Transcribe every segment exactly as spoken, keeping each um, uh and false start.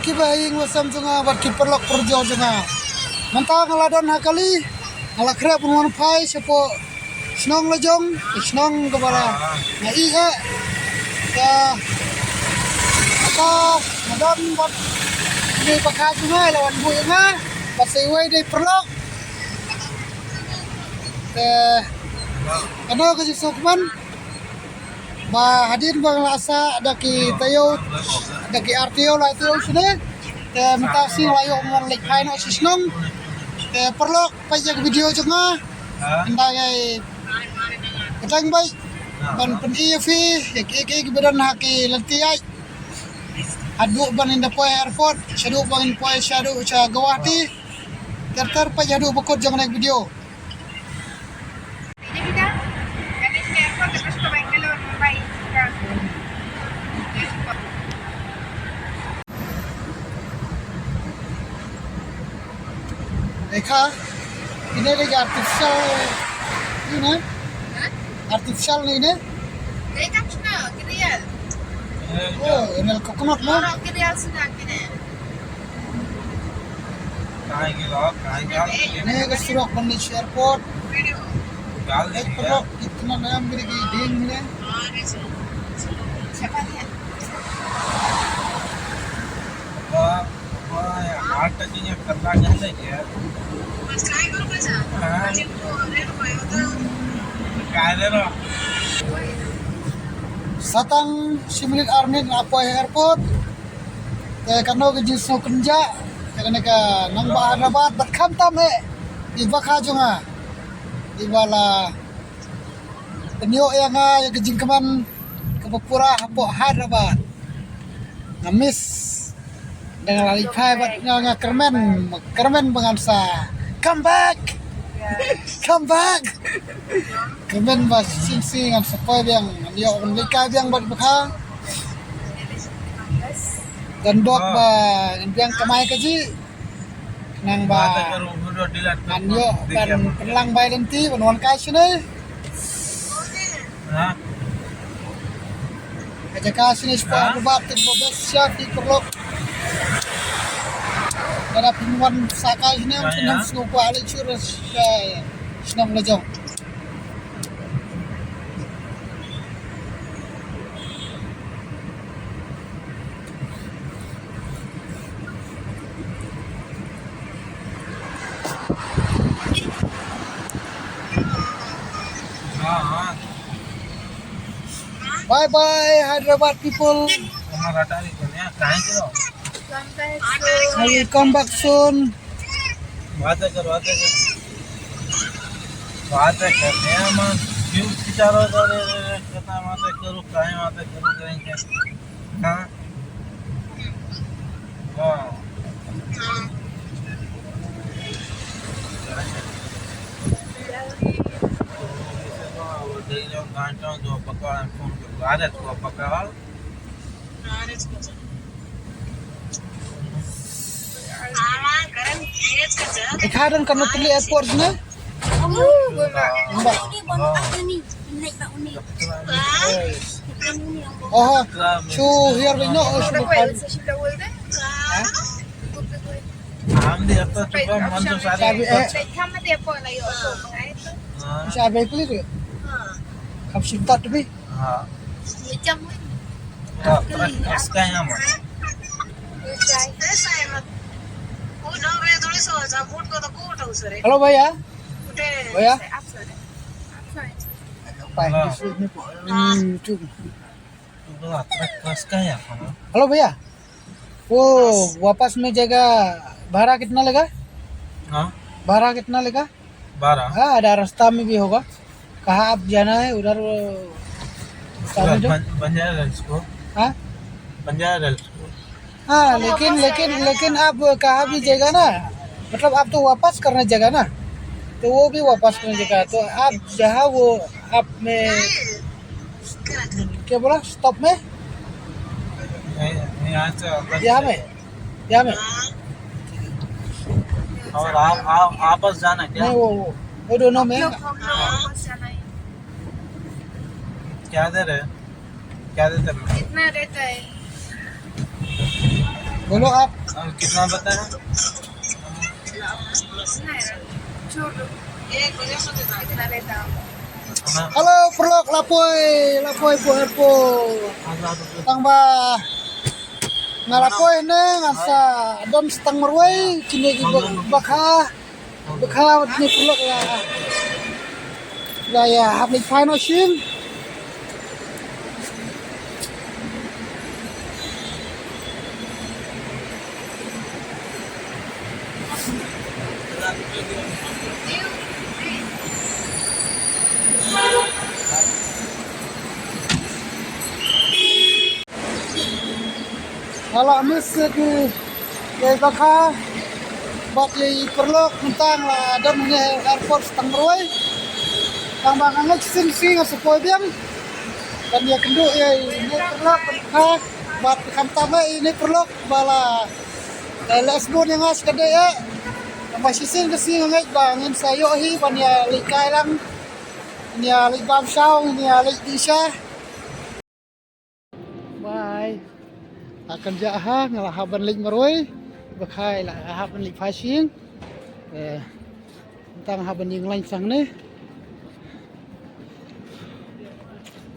Ki bahaïing basem jong nga bad ki paralok parajor jong nga. Mynta nga la don ha kali, nga la khreh ban wan phai shapoh shnong la jong, shnong kaba la nga ïeh. Ka, ka, nga don bad ni bakha jong nga, la wan buh ïa nga bad sa iwei dei paralok. Te kano ka jingsngewkmen ba hadien ba nga la sah da ki taïew, da ki ar taïew lai taïew shane. Te mynta shi nga la ïoh ban leit phai noh sha shnong. Te paralok, peit ïa ka video jong nga. Ynda ngi bteng beit ban pyni ïa phi ïa ki, ïa ki, ïa ki ba don ha ki lynti ïaid. Haduh ban ynda poi airport, shaduh ban poi shaduh sha Guwahati. Ter ter peit haduh ba kut jong ka video. Dekha, ine dei artificial, ine? Hah? Artificial ne ine? Dei kam shna, ki real. Oh, real coconut na? Oh, ki real shna kine. Ine ka surok ban leit sha airport. Ek paralok, kitna naam mere ki ding ne. Heart touching ya karna kya hai kya? Haan. Kya de raha? Satang shi minit ar minit nga poi airport. Te kano ka jingsngewkynjah ïa kane ka nongbah Hyderabad bad khamtam eh i bakha jong nga iba la pynïoh ïa nga ïa ka jingkmen kaba pura hapoh Hyderabad. Nga miss. Dang la leit phai bad nga, nga kyrmen, kyrmen ba ngan sa come back. Come back. Kyrmen ba shisien shisien ngan sa poi biang, ngan ïoh ban leit kai biang bad bakha. Don bok ba ngan biang kamai kajih. Nang ba ngan ïoh ban pynlang bai lynti ban wan kai shane. Ha? Ka jaka shane sha ba ba tik ba bes sha ki paralok. Lada phin wan sa kai shane phin ym sngew kwah leit shuh sha shnong la jong. Bye bye Hyderabad people. तुम्हारा डाली को नया कहाँ के हो? I will come back soon. बातें करो, बातें करो। बातें करने हैं, मैं क्यों बेचारा जा रहे हैं, कितना बातें करूँ, काहे बातें करूँ, करेंगे। हाँ। हाँ। Ekha don kano tylli airport na? Ba. Oh, chu hiar bai no, oh, chu bai. Sabi, eh. Sabi kuli tu. Kam sim tat tu bi. हाँ। ये चम्मच। हाँ, थोड़ा खसखस है हमारा। हेलो भैया। भैया। हाँ। तो थोड़ा खसखस है हमारा। हेलो भैया, वो वापस में जाएगा, भाड़ा कितना लेगा? हाँ। भाड़ा कितना लेगा? बारह। हाँ, आधा रास्ता में भी होगा। कहाँ आप जाना है, उधर वो सामने जो बन-, बंजारा हिल्स को। हाँ? बंजारा हिल्स को। हाँ, लेकिन, लेकिन, लेकिन आप कहाँ भी जाएगा ना, मतलब, आप तो वापस करने जाएगा ना, तो वो भी वापस करने जाएगा। तो आप जहाँ वो आप में क्या बोला, स्टॉप में? नहीं, नहीं, यहाँ से वापस यहाँ में? यहाँ में? और आप, आप, आपस जाना क्या? नहीं, वो, वो, वो दोनों में। हम लोग, हम लोग वापस जाना है। क्या दे रहे हैं? क्या देते हैं? कितना रहता है? Hello, ap. Hello, paralok, la poi, la poi, poi, poi. Tang ba nga la poi ne, ngan sa don stang marwei, kine ki ba-, bakha. Bakha wat ni paralok la. La ïa hap ni final shin. Nga la miss ïa ki, ïa i bakha bad ïa i paralok, mynta nga la don hangne ha airport tang marwei. Tang ba nga ngeit shisien shisien nga sa poi biang ban ïakynduh ïa ine i paralok bakha bad khamtam ïa ine i paralok ba la, eh, leh sbun ïa nga shikatdei eh. Tang ba shisien shisien nga ngeit ba ngin sa ïoh hi ban ïaleit kai lang, ngin ïaleit bam shaw, ngin ïaleit dih sha. Bye. Nga kynjah ha, nga la hap ban leit marwei. Bakha i la hap ban leit phai shin. Eh, tang hap ban ïeng lain sang ne.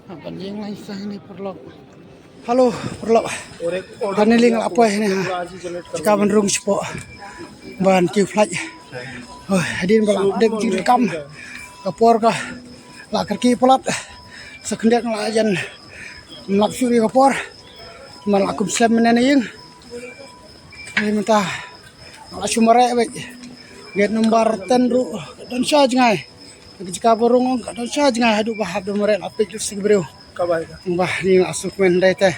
Hap ban ïeng lain sang ne paralok. Hello, paralok. Hangne nga la poi hangne ha jaka ban rung shapoh ban kiew flight. Oh, hadien ba la dep jingdonkam ka por ka la kyrkieh palat. Sa khyndiat nga la jan, ym lah shuh ïa ka por. Nga la kum slem mynne na ïing. Mynta nga la shu mareh beit. Gate number ten ruh ka don sha jngai. Ka jaka ba rung ka don sha jngai, haduh ba hap da mareh la peit lut sha ki briew. Bah, ni nga la shu kmen dei te.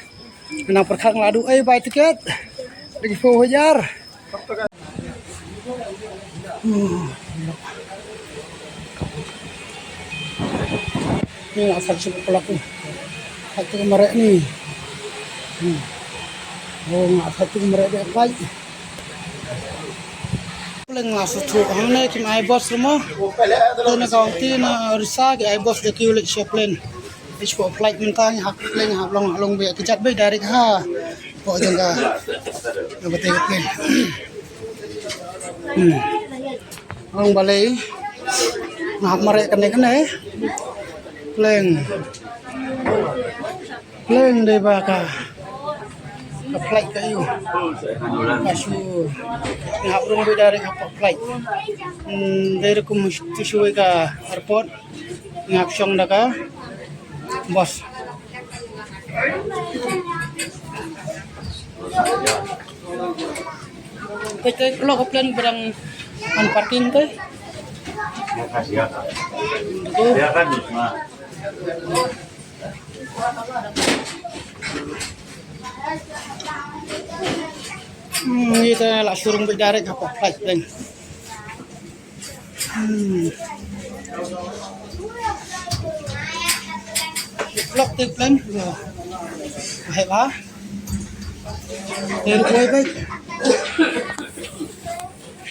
Nga pyrkhat nga la duh ei buy ticket. Da ki phew hajar. Hmm. Ni nga sa shu plak ni. Sa tu mareh ni. Hmm. Oh, nga sa tu mareh de plak. Pleng nga sa tu hangne kim ai bus ruh mo. Tu na Guwahati na Orissa ki ai bus da ki ulit sha plane. Ish, pok flight mynta ngi hap plane, hap long, long beit, kjat beit direct ha. Pok jong ka, ka bate ka plane. Hmm. Long balei. Nga hap mareh kane kane. Plane. Plane dei ba ka, ka flight ka ïoh. Ka shu. Nga hap rung beit direct ha pok flight. Hmm, dei ruh kum tu shu ka airport. Nga hap shong da ka bus. Peit, peit, lok ka plane ba dang unparking te. Silakan, Mak. Hmm, ita lah suruh ambil direct apa flight plane. Hmm. Lok te plane. Ya. Hai ba. Airway ba.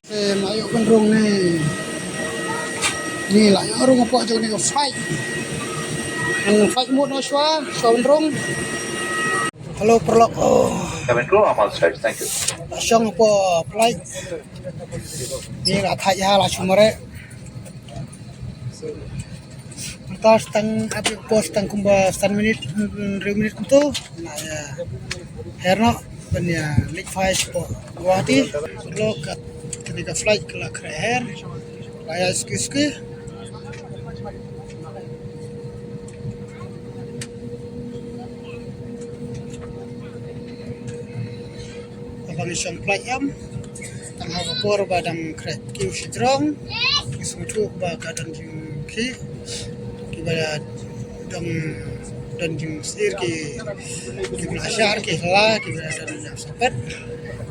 Eh, ma ïoh ban rung ne. Ni la ïoh rung hapoh jong kane ka flight. An flight mut noh shuwa, shuwa ban rung. Hello, paralok. Oh. Cabin crew, I'm all set. Thank you. La shong hapoh flight. Ni la thait ha, la shu mareh. Mynta stang, ap ïa ka por stang kumba san minit, hynriew minit kumto. Nga ïa her noh ban ïa leit phai shapoh Guwahati. Lok ka, kane ka flight ka la khreh her. La ïa suki suki. Haba ngi shong flight em, tang ha ka por ba dang khreh kiew shajrong, ngi sngewthuh ba ka don jingkhih, kiba dang don jingsyier ki, kiba la shah ki hla, kiba dang don jingshah pet,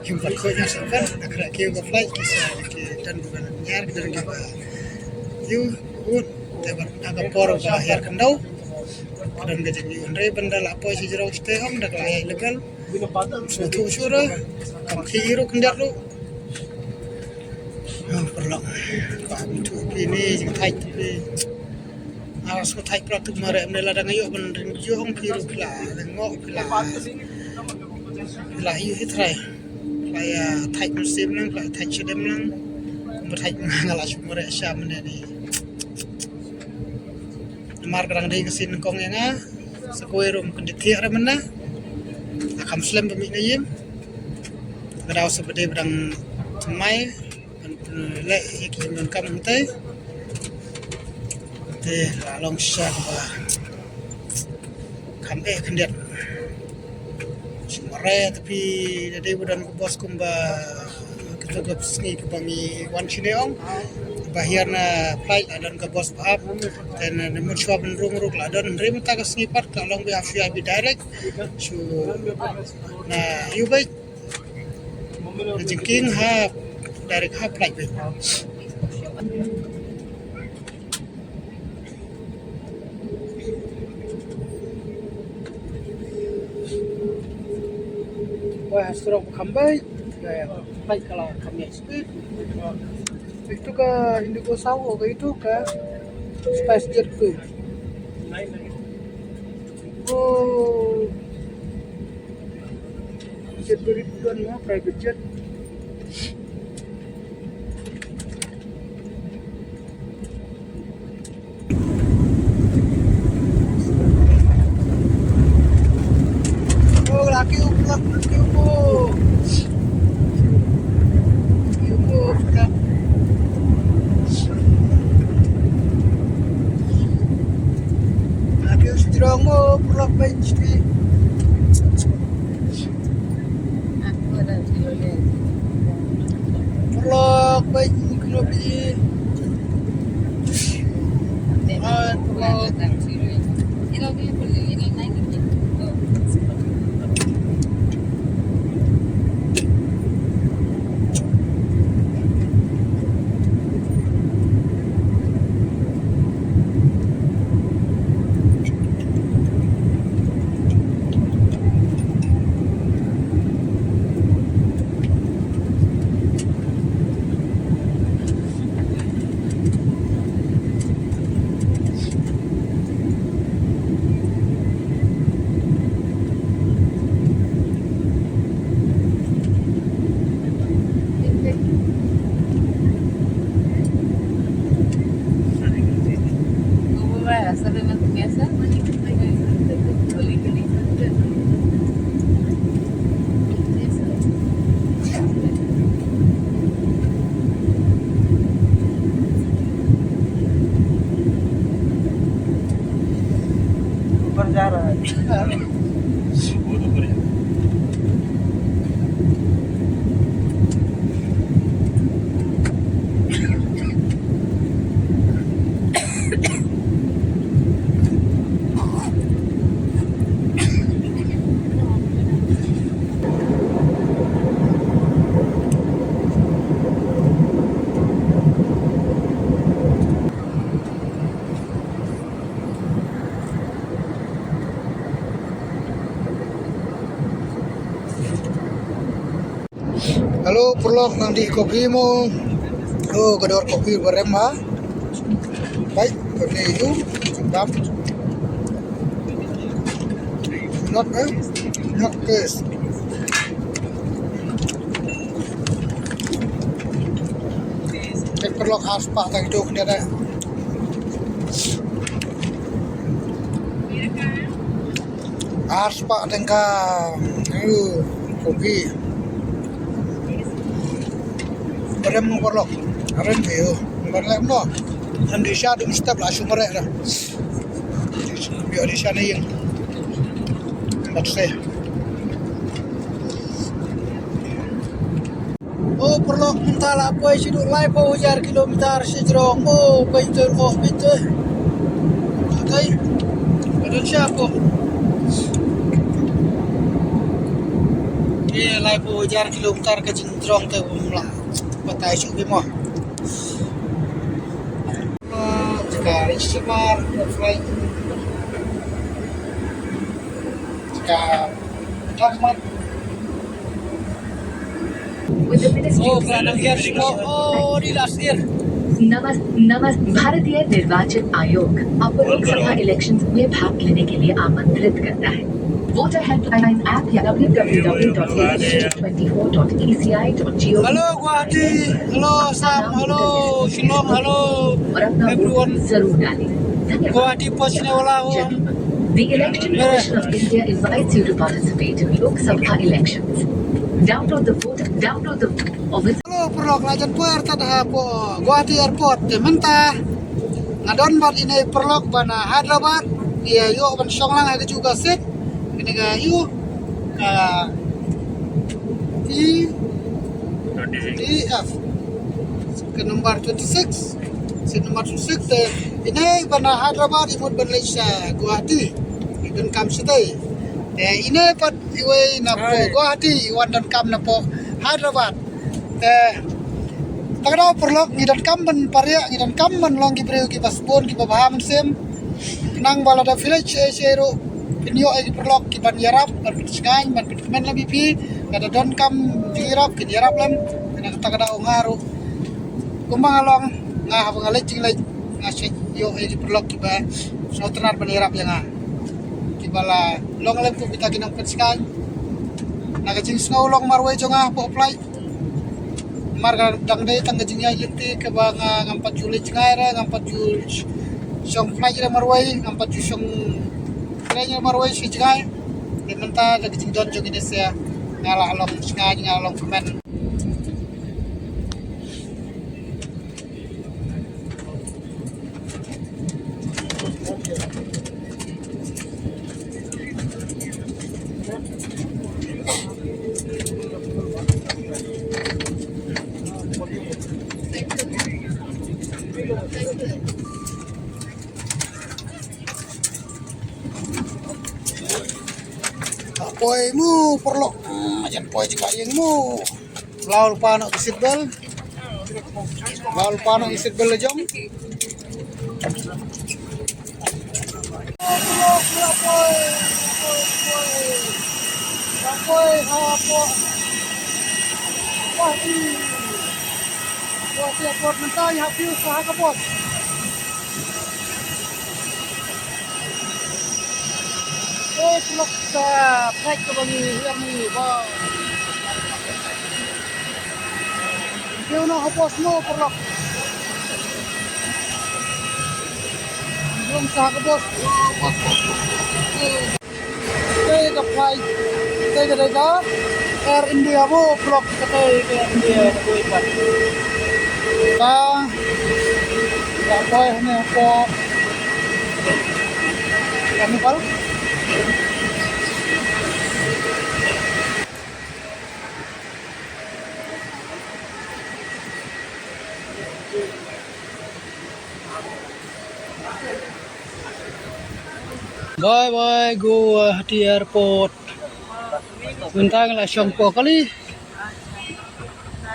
kim pat khuid jingshah pet, da khreh kiew ka flight, ki sa ki don ba ngiar, ki don kiba kiew, ut, te bad ha ka por ba hiar khyndew, ka don ka jingkiew hynrei ban da la poi shajrong shatei ong da ka la ïaid level. Sngewthuh shuh ruh. Kam khih ruh khyndiat ruh. Ah, paralok. Ba sngewthuh phi ne jingthait phi. Ah, sngewthait paralok, tu mareh mynne lada nga ïoh ban ring ïoh ong phi ruh phi la lyngngoh phi la. Phi la ïoh hi trai. Ïa thait mynsiem lang, la thait shadem lang. Ba thait nga la shu mareh sha mynne ni. Namar ka dang dei ka sien nyngkong ïa nga. Sa kawei ruh ym kyndit thiah re mynne. Nga kham slem ba mih na ïing. Ka daw sa ba dei ba dang thymmai. Ban pynleh ïa ki jingdonkam hangtei. Te la long shisha kaba kham eh khyndiat. Shu mareh te phi, da dei ba don ka bos kumba kito ka sngi kaba ngi wan shane ong. Ba hiar na flight la don ka bos ba ap. Te na, na mut shuwa ban rung ruh la don, hynrei mynta ka sngi pat ka long ba ap shu ïa bi direct. Shu na ïu beit. Jingkieng ha direct ha flight beit. Wah, strong kham beit. Ya, ya. Flight ka la kham ïa speed. Itu ka Indigo saw, ka itu ka SpiceJet tu. Oh. Jet beri bukan mo, private jet. Oh, laki uplak, laki upo. Laki upo, uplak. Laki ustrong mo, uplak, bench, di. Paralok, bye, kino pi. Ah, paralok. Hello, paralok, nang dih kopi mo? Oh, ka dor kopi ba rem ha. Baik, kopi itu, bam. Not, eh? Not case. Te paralok, ar spah tang itu kena dah. Ar spah tang ka. Aduh, kopi. Barem mo paralok. Barem ayo. Barem mo. Andi sha dum step la shu mareh dah. Biar di sana yang. Let's say. Oh, paralok, mynta la poi shi duk laiphew hajar kilometer shi jrong. Oh, poi to, oh, poi to. Okay. Poi to sha ko. Ye, laiphew hajar kilometer ka jingjrong te bym lah batai shuh ki mo. Jaka Rishi Kumar flight. Jaka Ahmad. With the Ministry of Oh, State. Oh, di last year. नमस-, नमस-, भारतीय निर्वाचन आयोग आपको लोकसभा इलेक्शंस में भाग लेने के लिए आमंत्रित करता है। Voter Helpline app ya W W W dot H T twenty-four dot E C I dot gov. Hello, Guwahati. Hello, Assam. Hello, Shillong. Hello, everyone. Guwahati Post ne wala ho. The Election Commission of India invites you to participate in Lok Sabha elections. Download the voter, download the office. Hello, paralok, la jan poi artat hapoh Guwahati Airport. Te mynta nga don bad ine i paralok ba na Hyderabad. Ïa ïoh ban shong lang ha kajuh ka seat. Kane ka ïu ka E D F. Ka number twenty-six. Seat number twenty-six te ine i ba na Hyderabad i mut ban leit sha Guwahati. I donkam shatei. Te ine pat iwei na poh Guwahati i wan donkam na poh Hyderabad. Te ta ka daw paralok ngi donkam ban pariah, ngi donkam ban long ki briew kiba sbun, kiba bha mynsiem. Khnang ba lada phi leit shaei shaei ruh phin ïoh ïa ki paralok kiban ïarap, ban pynshngaiñ, ban pynkmen lem ïa phi. Lada donkam jingïarap kin ïarap lem. Kane kata ka daw nga ruh kumba nga long, nga haba nga leit jingleit nga shait ïoh ïa ki paralok kiba sngewtynnat ban ïarap ïa nga, kiba la long lem kum kita ki nongpynshngaiñ. Na ka jingsngew long marwei jong nga hapoh flight. Namar ka dang dei tang ka jingïaid lynti kaba nga ngam pat ju leit jngai re, ngam pat ju shong flight re marwei, ngam pat ju shong train re marwei sha jngai. Te mynta da ka jingdon jong kine sia nga la long shngaiñ, nga la long kmen. Poi mo paralok. Hmm, jan poi jaka ïing mo. Bla lypa noh ki seat belt. Bla lypa noh ki seat belt la jong. Wah, ih. Wah, siap buat mentah, ya, piu, saha ka bos. Eh, paralok, sa pek ka ba ngi hiar ngi ba. Kiew noh ha bos mo paralok. Jong sa ka bos. Bos, bos, bos. Te ka flight te ka dei ka Air India mo paralok, ka dei ka Air India ka dei pat. Ka ka poi hane ko. Kami pal. Bye bye Guwahati Airport. Mynta nga la shong poh kali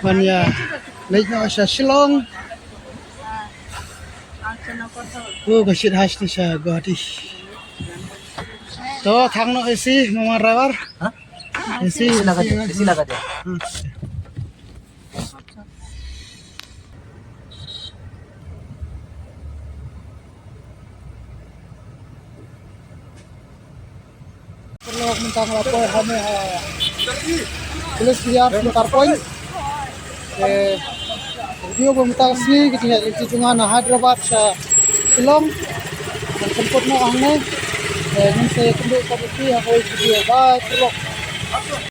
ban ïa leit noh sha Shillong. Oh, ka shit hash ni sha Guwahati. To thang noh isi mama driver. Ha? Isi, isi lagade, isi lagade. Hmm. Paralok, mynta nga la poi hane ha Police P R Centre Point. Te video ba mynta ka sngi ka jingïaid lynti jong nga na Hyderabad sha Shillong. Ngan pynkut noh hangne. Te ngin sa ïakynduh pat ïa phi ha kawei ka video. Bye paralok.